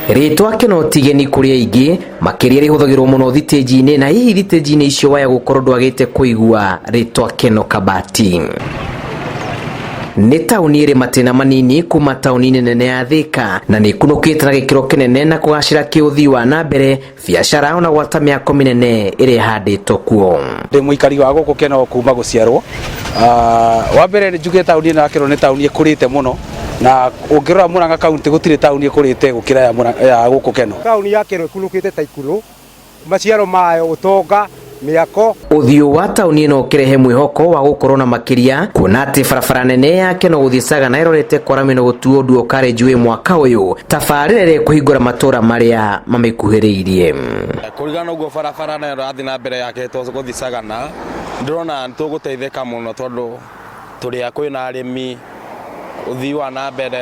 Rĩtwa Keno ti igeni kũrĩ aingĩ, makĩria rĩhũthagĩrwo mũno thitĩnji-inĩ na hihi thitĩnji-inĩ icio waya gũkorwo ndwagĩte kũigua rĩtwa Keno Kabati. Nĩ taũni ĩrĩ matĩna manini kuma taũni-inĩ nene ya Thĩka na nĩ ĩkunũkĩte na gĩkĩro kĩnene na kũgacĩra kĩũthii wa na mbere, biacara ona gwata mĩako mĩnene ĩrĩa ĩhandĩtwo kuo. Ndĩ mũikari wa gũkũ Keno kuma gũciarwo. Wa mbere njuge taũni ĩno ya Keno nĩ taũni ĩkũrĩte mũno na ũngĩrora Murang'a kaunti gũtirĩ taũni ĩkũrĩte gũkĩra ya gũkũ Keno. Taũni ya Keno ĩkunũkĩte ta ikunũ, maciaro mayo, ũtonga, mĩako. Ũthiũ wa taũni ĩno ũkĩrehe mwĩhoko wa gũkorwo na makĩria kuona atĩ barabara nene ya Keno gũthiĩ Sagana ĩrorete kwaramio na gũtuo dual carriageway mwaka ũyũ, tabarĩra ĩrĩa ĩkũhingũra matũra marĩa mamĩkuhĩrĩirie. Kũringana na ũguo barabara nayo ĩrathiĩ na mbere yakĩtwo gũthiĩ Sagana, ndĩrona nĩ tũgũteithĩka mũno tondũ tũrĩ a kwĩna arĩmi, ũthii wa na mbere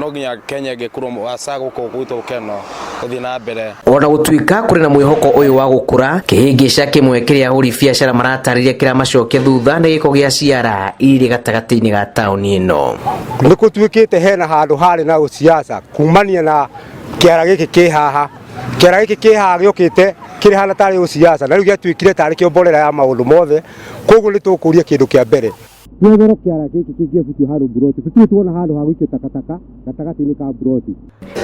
no nginya Kenya ĩngĩkũrwo hasa gũkũ gwitũ Keno gũthiĩ na mbere. Ona gũtuĩka kũrĩ na mwĩhoko ũyũ wa gũkũra, kĩhĩngĩca kĩmwe kĩrĩa ahũri biacara maratarĩria kĩramacokia thutha nĩ gĩko gĩa ciara irĩ gatagatĩ-inĩ ga taũni ĩno. Nĩ gũtuĩkĩte hena handũ harĩ na ũciaca kumania na kĩara gĩkĩ kĩ haha. Kĩara gĩkĩ kĩ haha gĩokĩte kĩrĩ hana tarĩ ũciaca na rĩu gĩatuĩkire tarĩ kĩo mborera ya maũndũ mothe, koguo nĩ tũkũria kĩndũ kĩa mbere. Twetherwo kĩara gĩkĩ kĩngĩebutio handũ mburoti, tũtirĩ tuona handũ ha gũikio takataka gatagatĩ-inĩ ka mburoti.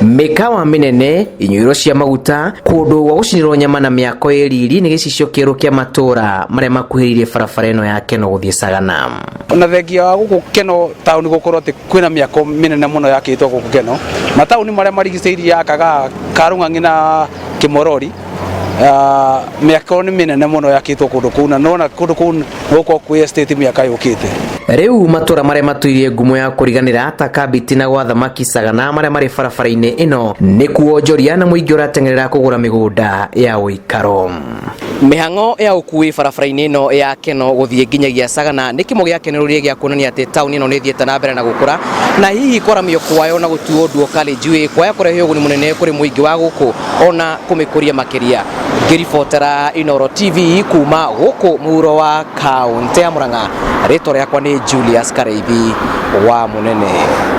Mĩkawa mĩnene, inyuĩro cia maguta, kũndũ gwa gũcinĩrwo nyama na mĩako ĩ riri nĩ gĩcicio kĩerũ kĩa matũũra marĩa makuhĩrĩirie barabara ĩno ya Keno gũthiĩ Sagana. Ona thengia wa gũkũ Keno taũni gũkorwo atĩ kwĩna mĩako mĩnene mũno yakĩtwo gũkũ Keno, mataũni marĩa marigicĩirie ya Kagaa, Karũng'ang'i na Kĩmorori, mĩako nĩ mĩnene mũno yakĩtwo kũndũ kũu na nona kũndũ kũu gũkorwo kwĩ estate mĩaka yũkĩte. Rĩu matũra marĩa matũirie ngumo ya kũriganĩra ta Kabiti na gwa Thamaki Sagana marĩa marĩ barabara-inĩ ĩno nĩ kuonjoria na mũingĩ ũrateng'erera kũgũra mĩgũnda ya ũikaro. Mĩhang'o ya ũkuui barabara-inĩ ĩno ya Keno gũthiĩ nginyagia Sagana nĩ kĩmwe gĩa kenereria gĩa kuonania atĩ taũni ĩno nĩ ĩthiĩte na mbere na gũkũra na hihi kwaramio kwayo na gũtuo dual carriageway kwaya kũrehe ũguni mũnene kũrĩ mũingĩ wa gũkũ ona kũmĩkũria makĩria. Ngĩribotera Inooro TV kuma gũkũ mũhuro wa kaũntĩ ya Murang'a, rĩtwa rĩakwa nĩ Julius Kareithi wa Mũnene.